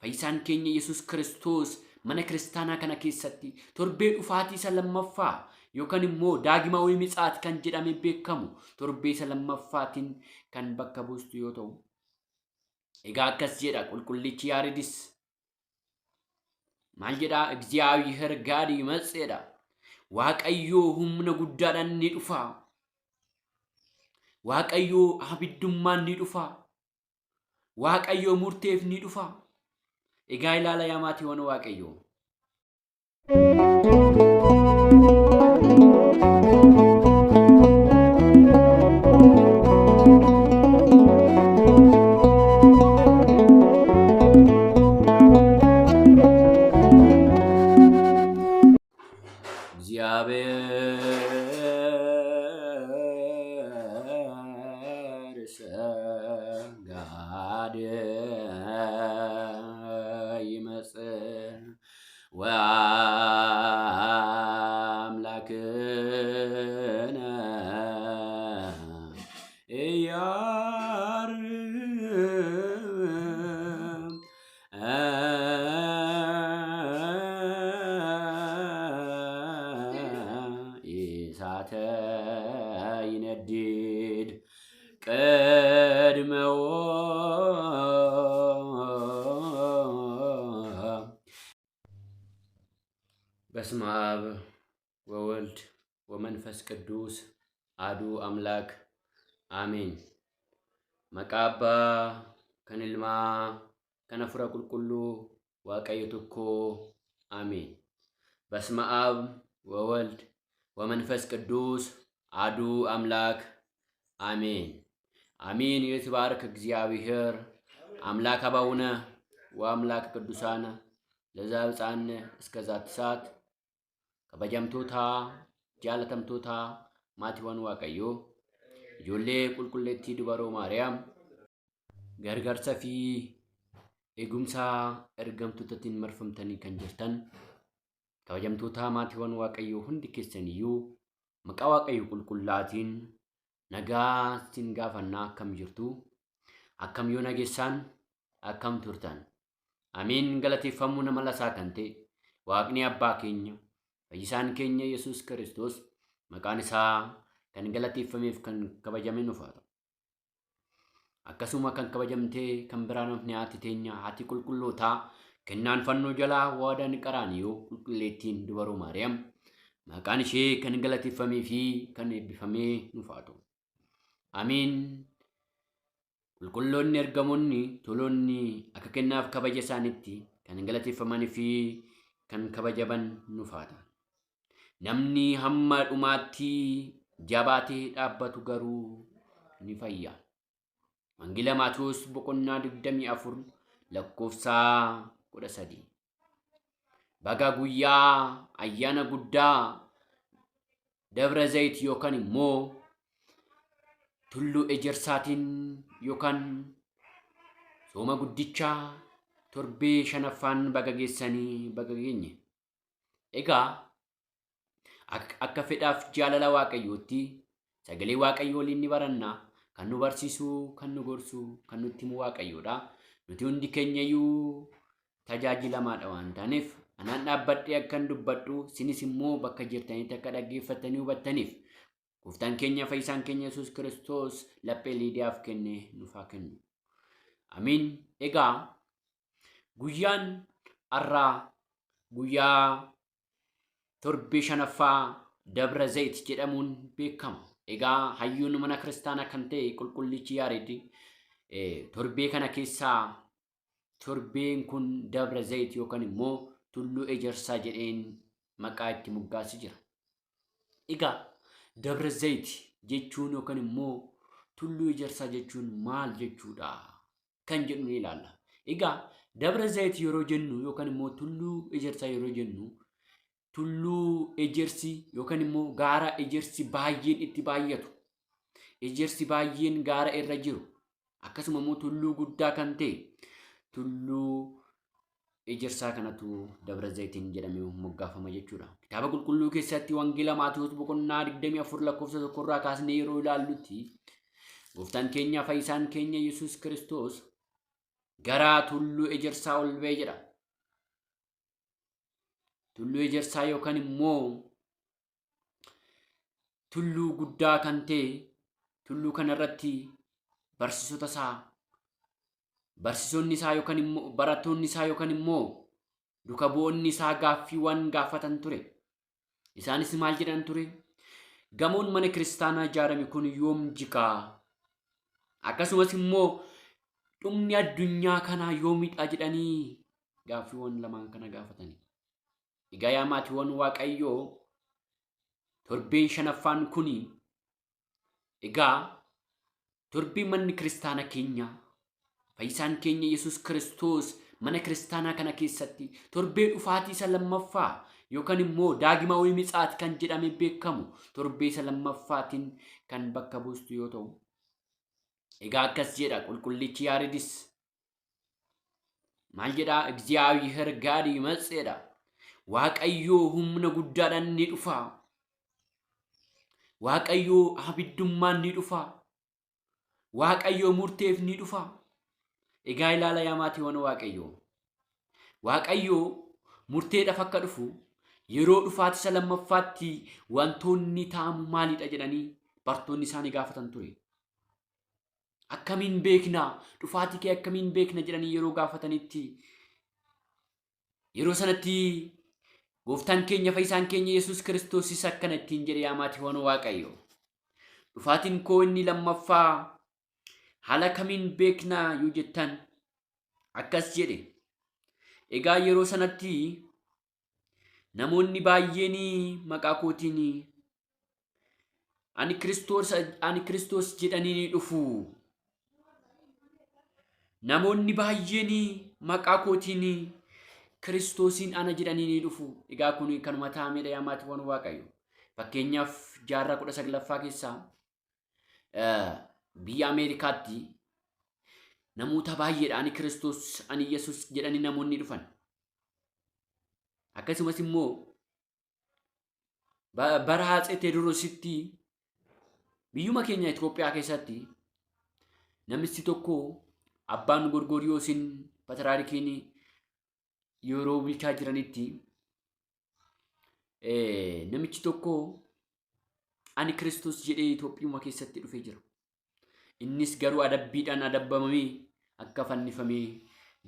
Fayyisaan keenya Yesuus Kiristoos mana kiristaanaa kana keessatti torbee dhufaatii isa lammaffaa yookaan immoo daagimaawii mitsaat kan jedhamee beekamu torbee isa lammaffaatiin kan bakka buustu yoo ta'u. Egaa akkas jedha qulqullichi Yaaredis. Maal jedhaa? Egziyaabiher gaadi yimatseedha. Waaqayyoo humna guddaadhaan ni dhufa. Waaqayyoo abiddummaan ni dhufa. Waaqayyoo murteef ni dhufa. Egaa ilaala yaa maatiiwwan Waaqayyoo. እግዚአብሔር ሰጋደ ይመጽእ ወአምላክነ ኢያርም እሳተ ይነድድ ቅድመዎ። በስመ አብ ወወልድ ወመንፈስ ቅዱስ አዱ አምላክ አሜን። Maqaa Abbaa kan Ilmaa kan Hafuura Qulqulluu Waaqayyo tokko አሜን። በስመ አብ ወወልድ ወመንፈስ ቅዱስ አዱ አምላክ አሜን። አሜን። ይትባረክ እግዚአብሔር አምላክ አባውነ ወአምላክ ቅዱሳን ለዘአብጽሐነ እስከ ዛቲ ሰዓት። Kabajamtoota, jaalatamtoota maatiiwwan Waaqayyoo, ijoollee qulqulleettii dubaroo Maariyaam, gargaarsa fi eegumsa ergamtootaatiin marfamtanii kan jirtan kabajamtoota maatiiwwan Waaqayyoo hundi keessaniyyuu maqaa Waaqayyo qulqullaatiin nagaa isin gaafannaa. Akkam jirtu? Akkam yoo nageessaan? Akkam turtan? Amiin. Galateeffamuu nama lasaa kan ta'e Waaqni abbaa keenya, fayyisaan keenya Yesuus Kiristoos maqaan isaa kan galateeffameef kan kabajame nuuf haa ta'u. Akkasuma kan kabajamtee kan biraan hafne haati teenya, haati qulqullootaa, kennaan fannoo jalaa waadaan qaraaniyoo qulqulleettiin dubaroo Maariyaam maqaan ishee kan galateeffamee fi kan eebbifamee nuuf haa ta'u. Amiin. Qulqulloonni ergamoonni toloonni akka kennaaf kabaja isaaniitti kan galateeffamanii fi kan kabajaman nuuf haa ta'an. Namni hamma dhumaatti jabaatee dhaabbatu garuu ni fayya. Wangeela Maatewos boqonnaa 24 lakkoofsa 13. Baga guyyaa ayyaana guddaa Dabra Zayit yookaan immoo Tulluu Ejersaatiin yookaan sooma guddichaa torbee shanaffaan baga geessanii, baga geenye. Egaa akka fedhaaf jaalala Waaqayyootti sagalee Waaqayyoo waliin ni baranna. Kan nu barsiisu, kan nu gorsu, kan nutti himu Waaqayyoodha. Nuti hundi keenyayyuu tajaajilamaadha waan taaneef, anaan dhaabbadhee akkan dubbadhu, isinis immoo bakka jirtanitti akka dhaggeeffattanii hubattaniif, Gooftaan keenya fayyisaan keenya Yesuus Kiristoos laphee Liidiyaaf kenne nuuf haa kennu. Amiin. Egaa guyyaan har'aa guyyaa torbee shanaffaa Dabra Zayit jedhamuun beekama. Egaa hayyuun mana kiristaanaa kan ta'e qulqullichi Yaared torbee kana keessaa torbeen kun Dabra Zayit yookaan immoo Tulluu Ejersaa jedheen maqaa itti moggaasee jira. Egaa Dabra Zayit jechuun yookaan immoo Tulluu Ejersaa jechuun maal jechuudha kan jedhu ni ilaalla. Egaa Dabra Zayit yeroo jennu yookaan immoo Tulluu Ejersaa yeroo jennu, tulluu ejersi yookaan immoo gaara ejersi baay'een itti baay'atu, ejersi baay'een gaara irra jiru, akkasuma immoo tulluu guddaa kan ta'e tulluu ejersaa kanatu Dabra Zayitiin jedhamee moggaafama jechuudha. Kitaaba qulqulluu keessatti Wangeela Maatewos boqonnaa 24 lakkoofsa 1 irraa kaasnee yeroo ilaallutti, gooftaan keenya fayyisaan keenya Yesuus Kiristoos gara Tulluu Ejersaa ol ba'e jedha. Tulluu Ejersaa yookaan immoo tulluu guddaa kan ta'e tulluu kanarratti barsiisota isaa barsiisonni isaa yookaan immoo barattoonni isaa yookaan immoo duka bu'oonni isaa gaaffiiwwan gaafatan ture. Isaanis maal jedhan ture? Gamoon mana kiristaanaa ijaarame kun yoom jigaa? Akkasumas immoo dhumni addunyaa kanaa yoomidha jedhanii gaaffiiwwan lamaan kana gaafatani. Egaa yaa maatiiwwan Waaqayyoo torbeen shanaffaan kun egaa torbee manni kiristaana keenya fayyisaan keenya Yesuus Kiristoos mana kiristaanaa kana keessatti torbee dhufaatii isa lammaffaa yookaan immoo daagimaawii mitsaat kan jedhamee beekamu torbee isa lammaffaatiin kan bakka buustu yoo ta'u egaa akkas jedha qulqullichi Yaaredis maal jedhaa Egziyaabiher gaadii matseedha. Waaqayyoo humna guddaadhaan ni dhufa. Waaqayyoo abiddummaan ni dhufa. Waaqayyoo murteef ni dhufa. Egaa ilaala yaa maatiiwwan Waaqayyoo. Waaqayyoo murteedhaaf akka dhufu yeroo dhufaatii isa lammaffaatti wantoonni ta'amu maalidha jedhanii bartoonni isaanii gaafatan ture. Akkamiin beekna? Dhufaatii kee akkamiin beekna jedhanii yeroo gaafatanitti yeroo sanatti gooftaan keenya fayyisaan keenya Yesuus Kiristoosis akkana ittiin jedhe yaa maatiiwwan Waaqayyo. Dhufaatiin koo inni lammaffaa haala kamiin beekna yoo jettan akkas jedhe. Egaa yeroo sanatti namoonni baay'een maqaa kootiin ani Kiristoos ani Kiristoos jedhanii ni dhufu. Namoonni baay'een maqaa kootiin Kiristoosiin ana jedhanii ni dhufu. Egaa kun kanuma taa'amedha yaa maatiiwwan Waaqayyo. Fakkeenyaaf jaarraa 19ffaa keessaa biyya Ameerikaatti namoota baay'eedha ani Kiristoos ani Yesuus jedhanii namoonni dhufan. Akkasumas immoo bara Hatsee Teediroositti biyyuma keenya Itoophiyaa keessatti namichi tokko abbaan Gorgoriyoosiin Patiraarikiin yeroo bulchaa jiranitti namichi tokko ani Kiristoos jedhee Itoophiyuma keessatti dhufee jira. Innis garuu adabbiidhaan adabbamamee akka fannifamee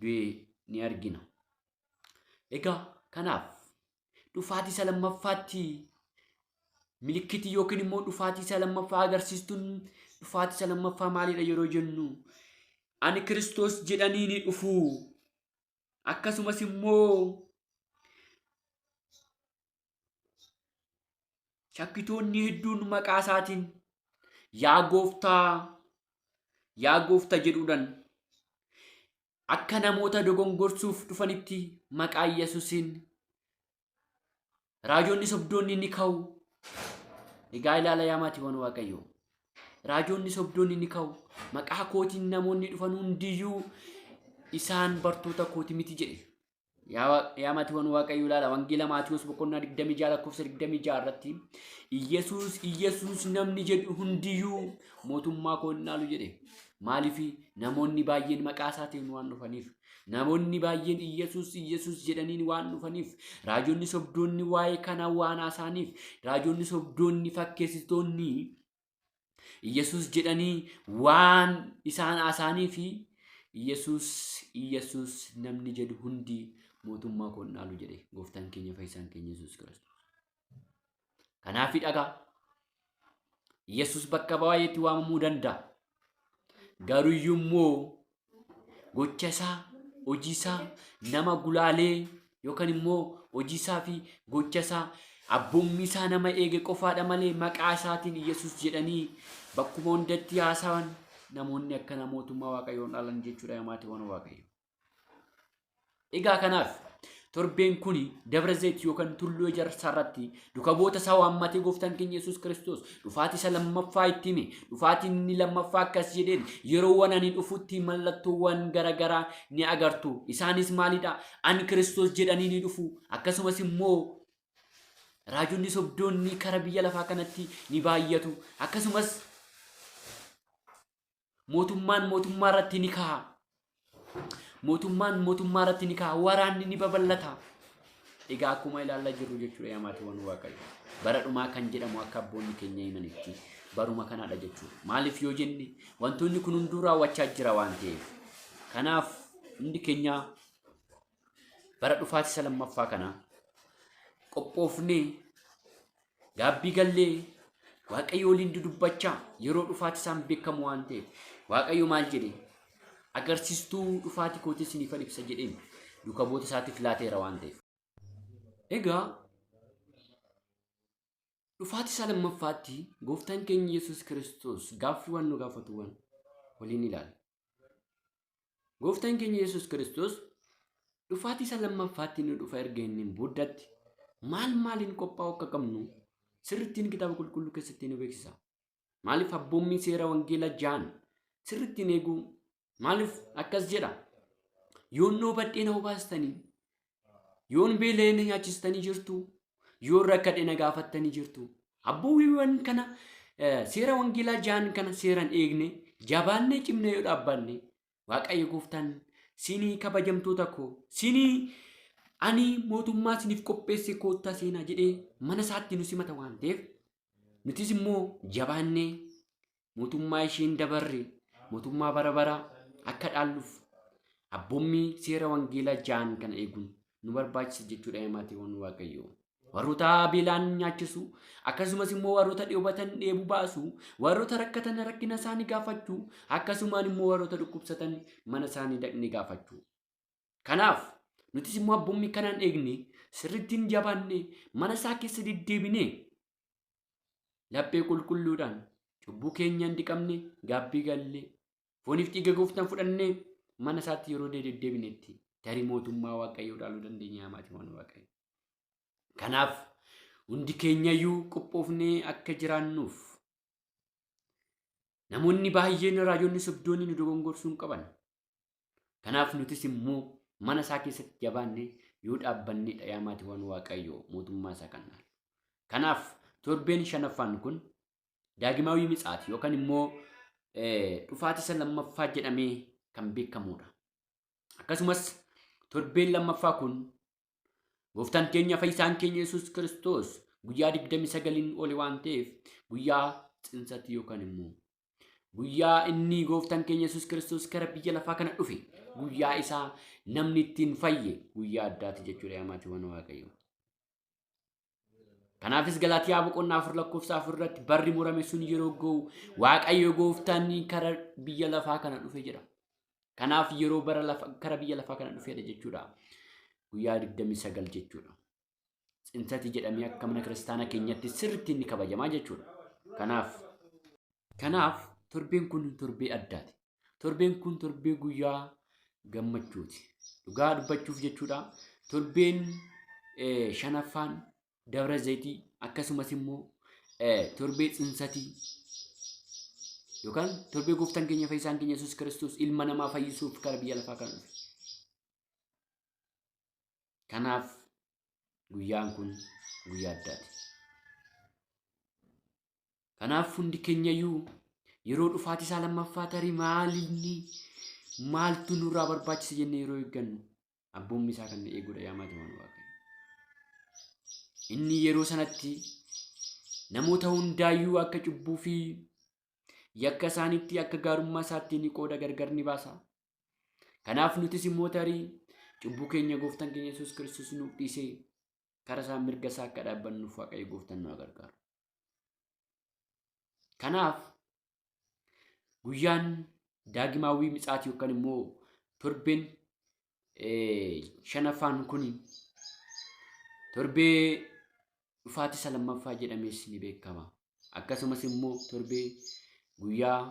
du'e ni argina. Egaa kanaaf dhufaatii isa lammaffaatti milikitii yookiin immoo dhufaatii isa lammaffaa agarsiistuun dhufaatii isa lammaffaa maalidha yeroo jennu ani Kiristoos jedhanii ni dhufu. Akkasumas immoo shakkitoonni hedduun maqaa isaatiin yaa gooftaa yaa goofta jedhuudhaan akka namoota dogongorsuuf dhufanitti maqaa Yesuusiin raajonni sobdoonni ni ka'u. Egaa ilaala yaa maatiiwwan Waaqayyoo. Raajonni sobdoonni ni ka'u. Maqaa kootiin namoonni dhufan hundiyyuu isaan bartoota kooti miti jedhe. Yaa maatiiwwan Waaqayyoo ilaala Wangeela Maatiyoos boqonnaa 26 lakkoofsa 26 irratti Iyyasuus Iyyasuus namni jedhu hundiyyuu mootummaa koo hin dhaalu jedhe. Maaliif namoonni baay'een maqaa isaatiin waan dhufaniif. Namoonni baay'een Iyyasuus Iyyasuus jedhaniin waan dhufaniif, raajonni sobdoonni waa'ee kana waan haasa'aniif, raajonni sobdoonni fakkeessitoonni Iyyasuus jedhanii waan isaan haasa'anii fi Iyyasuus Iyyasuus namni jedhu hundi mootummaa koo hin dhaalu jedhe gooftaan keenya fayyisaan keenya Yesuus Kiristoos. Kanaaf dhagaa Yesuus bakka baay'eetti waamamuu danda'a. Garuu immoo gocha isaa, hojii isaa nama gulaalee yookaan immoo hojii isaa fi gocha isaa abboommii isaa nama eege qofaadha malee maqaa isaatiin Yesuus jedhanii bakkuma hundatti haasawan namoonni akkana mootummaa Waaqayyoon dhaalan jechuudha yaa maatiiwwan Waaqayyoo. Egaa kanaaf torbeen kun Dabra Zayit yookaan Tulluu Ejersaa irratti duka bu'oota isaa waammatee gooftaan keenya Yesuus Kiristoos dhufaatii isa lammaffaa itti hime. Dhufaatiin inni lammaffaa akkas jedheen yeroowwan ani dhufutti mallattoowwan garaagaraa ni agartu. Isaanis maalidha? Ani Kiristoos jedhanii ni dhufu. Akkasumas immoo raajonni sobdoonni kara biyya lafaa kanatti ni baay'atu. Akkasumas mootummaan mootummaa irratti ni ka'a. Mootummaan mootummaa irratti ni ka'a. Waraanni ni babal'ata. Egaa akkuma ilaalaa jirru jechuudha yaa maatiiwwan Waaqayyo. Bara dhumaa kan jedhamu akka abboonni keenya himanitti baruma kanaadha jechuudha. Maaliif yoo jenne wantoonni kun hunduu raawwachaa jira waan ta'eef. Kanaaf hundi keenya bara dhufaatii isa lammaffaa kana qophoofnee gaabbii gallee Waaqayyo waliin dudubbachaa yeroo dhufaatii isaan beekamu waan ta'eef Waaqayyo maal jedhe agarsiistuu dhufaatii kootii isiniifan ibsa jedheen duuka bu'oota isaatiif laateera waan ta'eef. Egaa dhufaatii isaa lammaffaatti gooftaan keenya Yesuus Kiristoos gaaffiiwwan nu gaafatuwwan waliin ilaalla. Gooftaan keenya Yesuus Kiristoos dhufaatii isa lammaffaatti nu dhufa erga inni booddatti maal maaliin qophaa'uu akka qabnu sirrittiin kitaaba qulqulluu keessatti nu beeksisa. Maaliif abboommii seera wangeela ja'an sirrittiin eeguu maaliif akkas jedha? Yoon dhoobadhee na obaastanii, yoon beela'ee na nyaachistanii jirtu, yoon rakkadhe na gaafattanii jirtu. Abboommiiwwan kana seera wangeelaa ja'an kana seeran eegne jabaannee cimnee yoo dhaabbanne Waaqayyo gooftaan sinii kabajamtoota koo sinii ani mootummaa isiniif qopheesse koottaa seenaa jedhee mana isaatti nu simata waan ta'eef nutis immoo jabaannee mootummaa isheen dabarre mootummaa bara baraa akka dhaalluuf abboommii seera wangeelaa ja'an kana eeguun nu barbaachisa jechuudha yaa maatiiwwan Waaqayyoo. Warroota beelaan nyaachisu, akkasumas immoo warroota dheebatan dheebuu baasu, warroota rakkatan rakkina isaanii gaafachuu, akkasumaan immoo warroota dhukkubsatan mana isaanii dhaqnee gaafachuu. Kanaaf nutis immoo abboommii kanaan eegne sirrittiin jabaanne mana isaa keessa deddeebinee laphee qulqulluudhaan cubbuu keenyaan dhiqamne gaabbii gallee Fooniif dhiiga gooftaan fudhannee mana isaatti yeroo deddeebinetti tarii mootummaa Waaqayyoo dhaaluu dandeenya maatiiwwan Waaqayyoo. Kanaaf hundi keenyayyuu qophoofnee akka jiraannuuf namoonni baay'een raajonni sobdoonni nu dogongorsuu hin qaban. Kanaaf nutis immoo mana isaa keessatti jabaannee yoo dhaabbannedha yaa maatiiwwan Waaqayyoo mootummaa isaa kan dhaalu. Kanaaf torbeen shanaffaan kun Daagimaawii Mitsaat yookaan immoo dhufaatii isa lammaffaa jedhamee kan beekamudha. Akkasumas torbeen lammaffaa kun gooftaan keenya fayyisaan keenya Yesuus Kiristoos guyyaa 29n oli waan ta'eef guyyaa xinsati yookaan immoo guyyaa inni gooftaan keenya Yesuus Kiristoos gara biyya lafaa kana dhufe guyyaa isaa namni ittiin fayye guyyaa addaati jechuudha yaa maatiiwwan Waaqayyoo. Kanaafis Galaatiyaa boqonnaa 4 lakkoofsa 4 irratti barri murame sun yeroo ga'u Waaqayyo gooftaan kara biyya lafaa kana dhufe jedha. Kanaaf yeroo bara lafa kara biyya lafaa kana dhufedha jechuudha. Guyyaa 29 jechuudha. Tsinsati jedhamee akka mana kiristaanaa keenyatti sirriitti inni kabajamaa jechuudha. Kanaaf torbeen kun torbee addaati. Torbeen kun torbee guyyaa gammachuuti. Dhugaa dubbachuuf jechuudha. Torbeen shanaffaan Dabra Zayitii akkasumas immoo torbee Tsinsatii yookaan torbee gooftaan keenya fayyisaan keenya Yesuus Kiristoos ilma namaa fayyisuuf gara biyya lafaa kana dhufe. Kanaaf guyyaan kun guyyaa addaati. Kanaaf hundi keenyayyuu yeroo dhufaatii isaa lammaffaa tarii maalinni maaltu nurraa barbaachisa jennee yeroo eeggannu abboommi isaa kan nu eegudha yaa maatiiwwan Waaqayyo. Inni yeroo sanatti namoota hundaayyuu akka cubbuu fi yakka isaaniitti akka gaarummaa isaatti ni qooda gargar ni baasa. Kanaaf nutis immoo tarii cubbuu keenya gooftaan keenya Yesuus Kiristoos nuuf dhiisee karaa isaa mirga isaa akka dhaabbannuuf Waaqayyo gooftaan nu haa gargaaru. Kanaaf guyyaan daagimaawwii mitsaati yookaan immoo torbeen shanaffaan kun torbee dhufaatii isa lammaffaa jedhamees ni beekama. Akkasumas immoo torbee guyyaa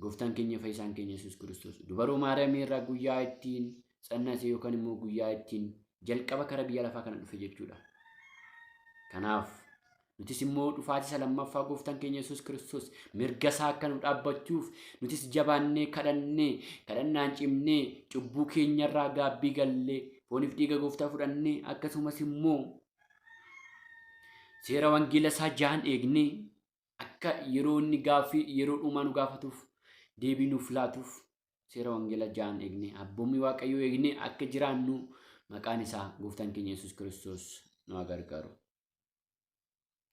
gooftaan keenya fayyisaan keenya Yesuus Kiristoos dubaroo Maariyaamii irraa guyyaa ittiin tsannase yookaan immoo guyyaa ittiin jalqaba kara biyya lafaa kana dhufe jechuudha. Kanaaf nutis immoo dhufaatii isa lammaffaa gooftaan keenya Yesuus Kiristoos mirga isaa akka nu dhaabbachuuf nutis jabaannee kadhannee kadhannaan cimnee cubbuu keenyarraa gaabbii gallee fooniif dhiiga gooftaa fudhannee akkasumas immoo seera wangeela isaa ja'an eegnee akka yeroo inni gaaffii yeroo dhumaa nu gaafatuuf deebii nuuf laatuuf seera wangeela ja'an eegnee, abboommii Waaqayyoo eegnee akka jiraannu maqaan isaa gooftaan keenya Yesuus Kiristoos nu haa gargaaru.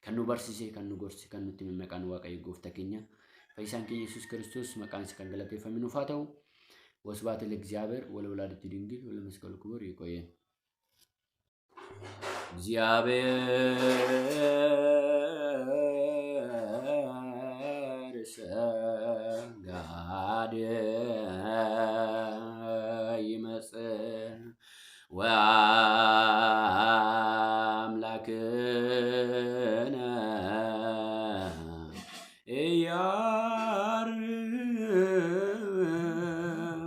Kan nu barsiise, kan nu gorse, kan nutti hime maqaan Waaqayyo gooftaa keenya fayyisaan keenya Yesuus Kiristoos maqaan isa kan galateeffame nuuf haa ta'u. ወስብሐት ለእግዚአብሔር ወለወላዲቱ ድንግል ወለመስቀሉ ክቡር። ይቆየን። እግዚአብሔር ሰጋደ ይመጽእ ወአምላክነ ኢያርም።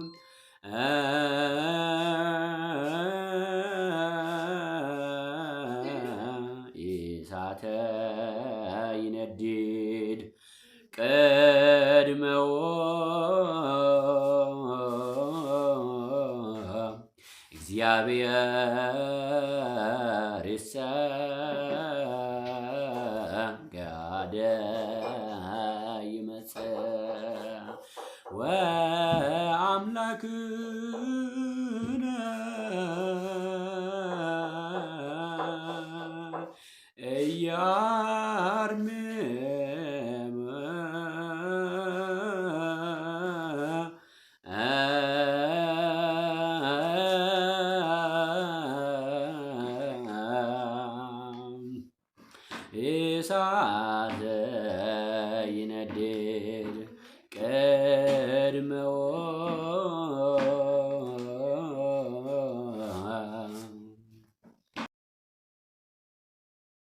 እሳተ ይነድድ ቅድመዎ፣ እግዚአብሔር ይሰገደ ይመጽእ ወአምላክነ።